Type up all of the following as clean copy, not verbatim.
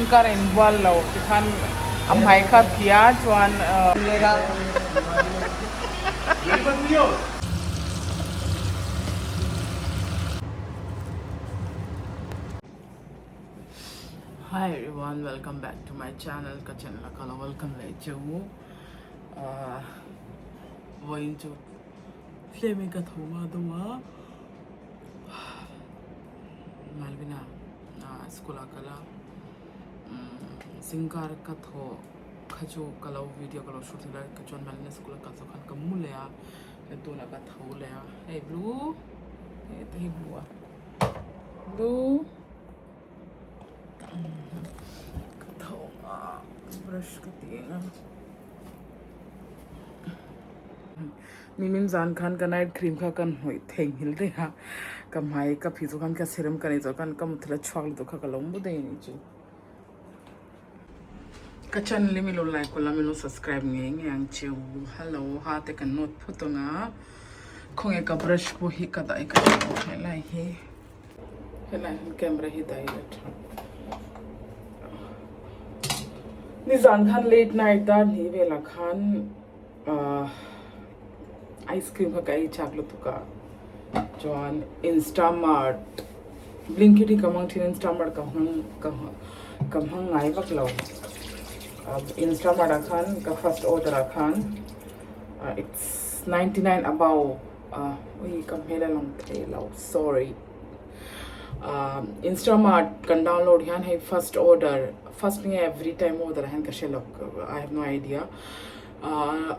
Zingkar a inbual lo tikhan a hmai kha phih a chuan Hi everyone welcome back to my channel ka channel a ka lo welcome leh che u vawiin chu tlem in ka tho a deuh a Malvina school ah kal a zingkar ka thaw kha chu ka lo video ka lo shoot thei lo a chuan Malvina school a kal zawh khan ka mu leh a tunah ka tho leh a hei blue hei te hi blue a blue ka tho a brush ka ti eng a. Nimin zan khan ka night cream kha kan hnawih theihnghilh daih a, ka hmai ka phih chu khan ka chhe rem ka nei zawh khan ka muthilh a chhuak lutuk kha ka lo mu daih a nih chu. Ka channel hi mi lo like ula mi lo subscribe ngei ngei ang che u. Hello ha te kan nawt phawt ang a, khawnge ka brush pawh hi ka dah i ka hre bawk helai hi helai hian camera hi dah ila tha. Nizan khan late night dar hnih velah khan. Ice cream kha ka ei chak lutuk a chuan instamart blinkit hi ka hmang thin a instamart ka hmang ka ka hmang ngai vak lo instamart ah khan ka first order ah khan it's 99 above ui ka hmel a lang thei lo sorry instamart kan download hian hei first order first nge every time order ah hian ka hre lo I have no idea.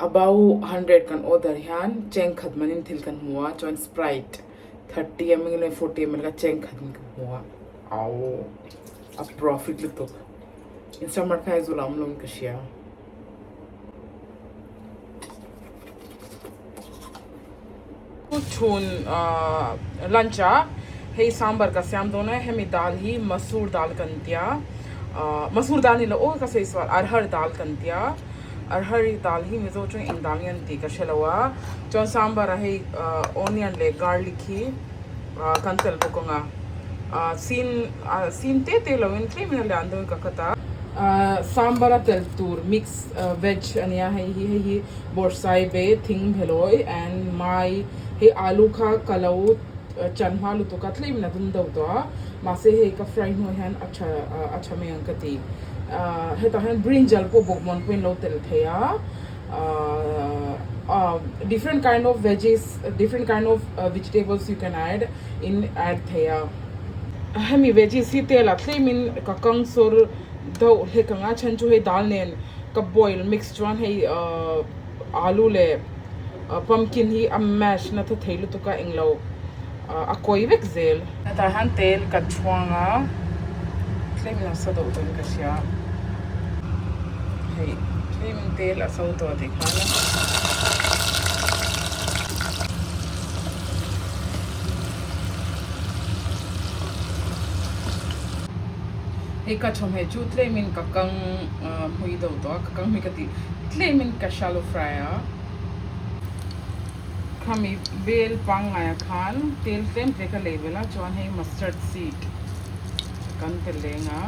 Above 100 kan order hian cheng khat manin thil kan hmu a chuan sprite 30 ml nge 40 ml kha cheng khat in ka hmu a au a profit lutuk instamart kha Aizawl ah awm lo in ka hria. Chhun lunch ah hei sambar ka siam dawn a hemi dal hi masoor dal kan tia masoor dal ni lo aw ka sawi sual arhar dal kan tia arhar dal hi mizo chuan eng dal nge an tih ka hre lo a chuan sambar ah hei onion leh garlic hi kan telh bawk ang a sin sin te te lo in tlem in a lian deuh in ka cut a sambar a telh tur mix veg ania hei hi hei hi Bawrhsaibe, Thingphelawih and Mai hei alu kha ka lo chan hma lutuk a tlem in a dum deuh tawh a mahse hei ka fry hnuah hian a tha a tha mai ang ka ti. Hetah hian brinjal pawh bawkbawn pawhin lo tel thei a different kind of veggies different kind of vegetables you can add in add thei a. Hemi veggies hi tel ah tlem in ka kang sawr deuh hlek ang a chhan chu hei dal nen ka boil mix chuan hei alu leh pumpkin hi a mash na tha thei lutuk a englo a kawi vek zel. Hetah hian tel ka chhuang a tlem in a sa deuh dawn ka hria hei tlem in tel a so tawh tih khan a. Hei ka chawhmeh chu tlemin ka kang hmui deuh tawh a, ka kang hmui ka tih tlemin ka shallow fry a. Khami bel pangngai ah khan tel tlem tle ka lei belh a, chuan hei mustard seed kan tel leng a.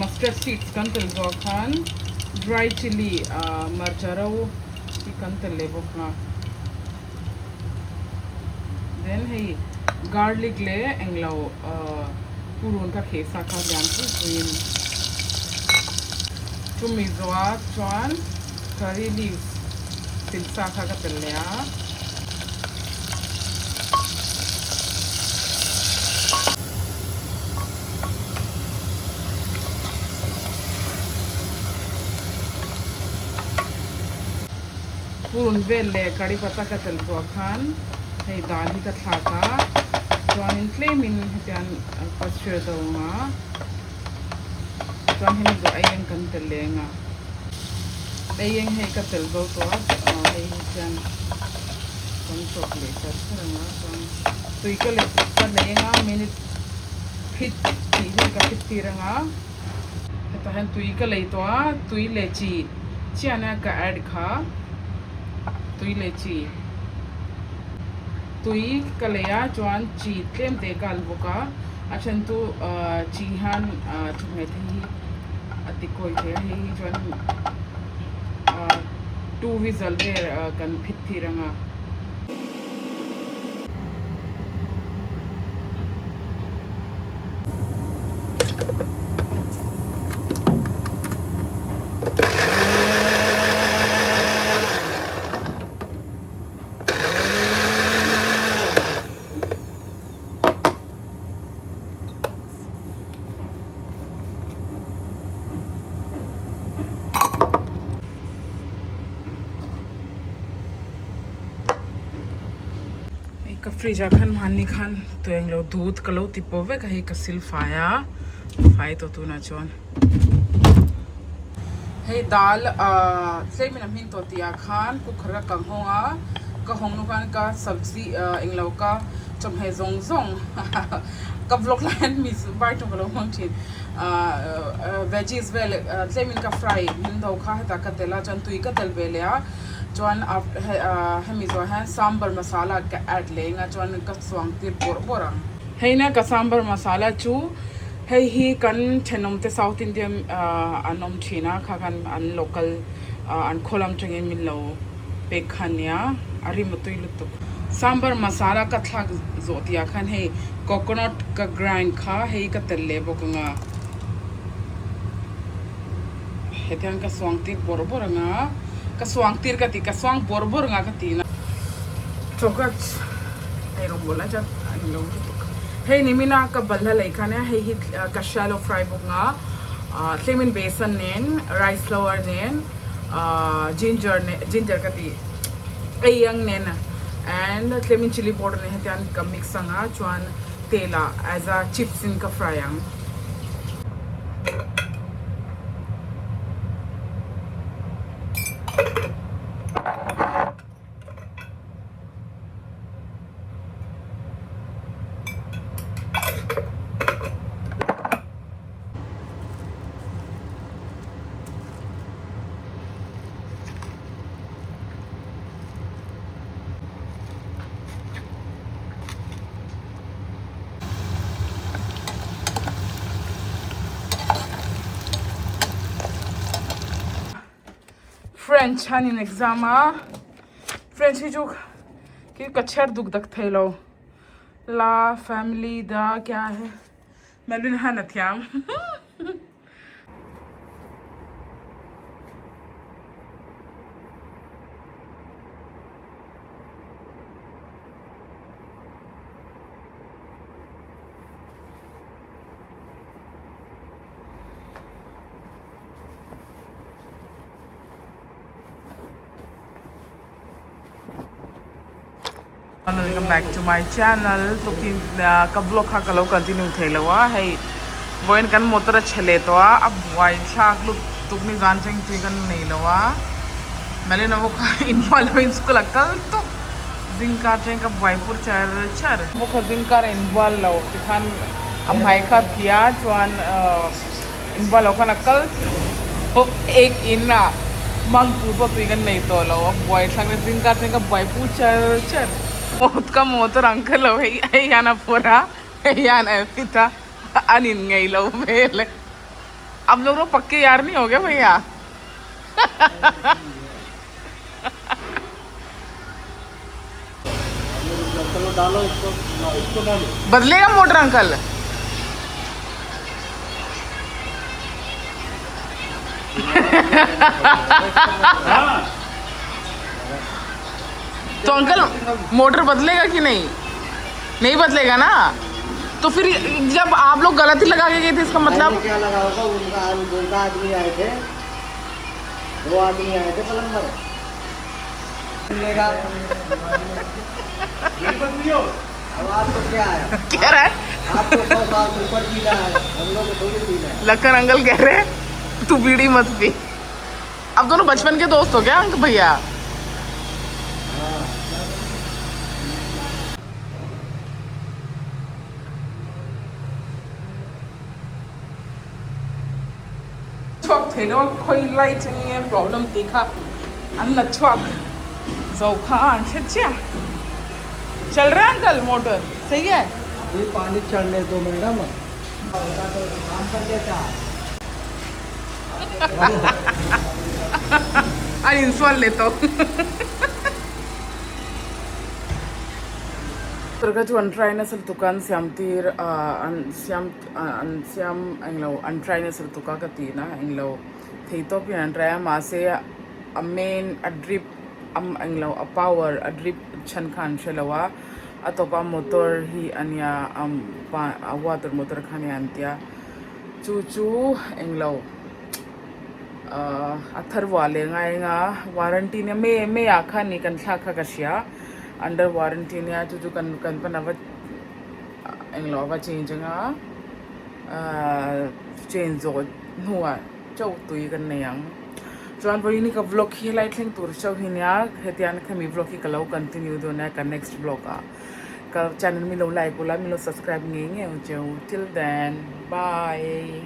Mustard seeds kan tel zawh khan dry chilli hmarcha ro hi kan tel leh bawk a. Then hei garlic leh englo purun kha kheh sa kha lian pui puiin chumi zawh ah chuan curry leaves sil sa kha ka tel leh a. Purun vel leh curry pata ka tel buah khan hei dal hi ka thlak a, chuanin tlemin hetiang ka chhir deuh ang a, chuan hemi zawh aieng kan tel leh ang a, aieng hei ka tel zo tawh a, hei hi chuan kan chawp leh char char ang a, chuan tui ka leh ka nei ang a minute phit tih vel ka phit tir ang a. Hetah hian tui ka lei tawh a, tui leh chi chiahna ka add kha, tui leh chi. Tui ka lei a chuan chi tlem te ka al bawk a, a then chu chi hian chawhmeh te hi a ti kawi thei a, hei hi chuan two whistle vel kan phit thir ang a. Hei ka fridge ah khan mahni khan tui englo dut ka lo ti pawh vek a hei ka sil fai a fai tawh tunah chuan. Hei dal ah tlemin a hmin tawh tih ah khan cooker a kang hawng a ka hawng nu khan ka sabzi ah englo ka chawhmeh zawng zawng ka vlog lai hian mi vai tawng ka lo hmang thin ah veggies vel tlemin ka fry hmin do kha hetah ka telh a chuan tui ka telh ve leh a chuan hemi zawh hian sambar masala ka add leh eng a chuan ka chhuang tir bawrh bawrh ang. Hei na ka sambar masala chu. Hei hi kan thenawmte South Indian an awm thin a, kha khan an local an khaw lam tangin min lo pek kha ania, a rim a tui lutuk. Sambar masala ka thlak zawh tihah khan hei coconut ka grind kha hei ka telh leh bawk ang a, heti hian ka suang tir bawrh bawrh ang a, ka suang tir ka ti, ka suang bawrh bawrh ang a ka ti na. Chocolate hei rawngbawl a chat a ni lo lutuk. Hei nimina ka balhla lei khan e hei hi ka shallow fry bawk nga tlemin besan nen rice flour nen ginger nen ginger ka ti ei ang nen and tlemin chilli powder nen hetiang ka mix anga chuan tel ah as a chips in ka fry ang. French an in exam a French hi chu khi ka chhiar duk dak thei lo la family da kya hai Melvin han a thiam. Welcome back to my channel tukin ka vlog kha ka lo continue thei lo a hei vawiin kan motor a chhe leh tawh a a buai thlak lutuk ni zan thleng tui kan nei lo a Malina pawh kha inbual lo in school a kal tawp zingkar thleng ka buai pur char char. Pawh kha zingkar a inbual lo tikhan a hmai kha a phia chuan Inbual lo khan a kal tawh ek in a mang tur pawh tui kan nei tawh lo a buai thlak na zingkar chuan ka buai pu char char. Ka motor ang kha lo hei hei hian a phur a hei hian a fit a an in ngei lo vel e ab log ro pakke yaar nahi ho gaya bhaiya. बदलेगा motor uncle तो uncle motor बदलेगा कि नहीं नहीं बदलेगा ना तो फिर जब आप लोग गलत ही लगा के गए थे इसका मतलब क्या लगा होगा उनका उनका आदमी आए थे दो आदमी आए थे प्लम्बर आपको क्या है कह रहा है आपको 100 साल से ऊपर पीना है हम लोग को थोड़ी पीना है लखन अंकल कह रहे हैं तू बीड़ी मत पी अब दोनों बचपन के दोस्त हो क्या अंक भैया Chhuak thei lo a khawi light eng nge problem tih kha an la chhuak zo kha an hre chiah. चल रहा है अंकल मोटर सही है अभी पानी चढ़ने दो मैडम तो काम कर देता। अरे इंस्टॉल लेता Tur kha chu an try nasa lutuk a an siam tir ah an siam an siam englo an try nasa lutuk a ka tih na englo thei tawp hian an try a mahse a main a drip a englo a power a drip chhan kha an hre lo a a tawpa motor hi a nia a water motor kha ania an tia chu chu englo ahh a thar vuah leh ngai anga warranty nia may may ah khan nih kan thlak kha ka hria. Under warranty nia chu chu kan kan pan ava englo ava change anga ahh change zawh hnuah chauh tui kan nei ang chuan vawiin hi ka vlog hi helai thleng tur chauh hi nia hetiang khami vlog hi ka lo continue dawn a ka next vlog ah ka channel mi lo like ula mi lo subscribe ngei ngei ang cheu till then bye.